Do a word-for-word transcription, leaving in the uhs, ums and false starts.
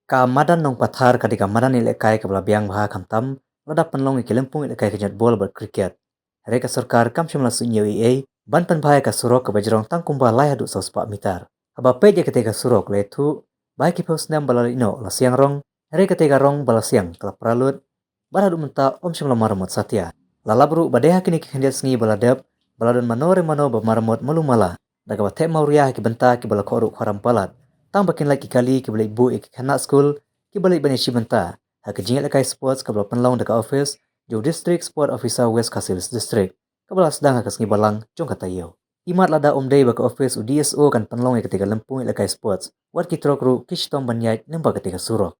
Ka madan Nongpathar ka dei ka madan ïalehkai kaba la biang bha khamtam lada pynlong ïa ki lympung ïalehkai ka jingïatbol bad cricket. Hynrei ka sorkar kam shym la suidñiew ei ei ban pynbha ïa ka surok kaba jrong tang kumba lai haduh saw spah mitar. Haba peit ïa katei ka surok la ïathuh ba ha ki phew snem ba la leit noh la siang rong, hynrei katei ka rong ba la siang ka la pra lut bad haduh mynta ym shym la maramot satia. La lap ruh ba dei ha kine ki khyndiat sngi ba la dep ba la don mano re mano ba maramot malu mala da kaba thep mawria ha ki bynta kiba la khoh ruh khram palat, tang ba kin lait ki kali kiba leit buh ïa ki khynnah skul kiba leit ban ïashim bynta ha ka jingïalehkai sports kaba la pynlong da ka office jong u District Sport Officer West Khasi Hills District, kaba la sdang ha ka sngi Balang jong ka taïew. Imat lada ym dei ba ka office u D S O kan pynlong ïa katei ka lympung ïalehkai sports, wat ki trok ruh ki shitom ban ïaid lyngba katei ka surok.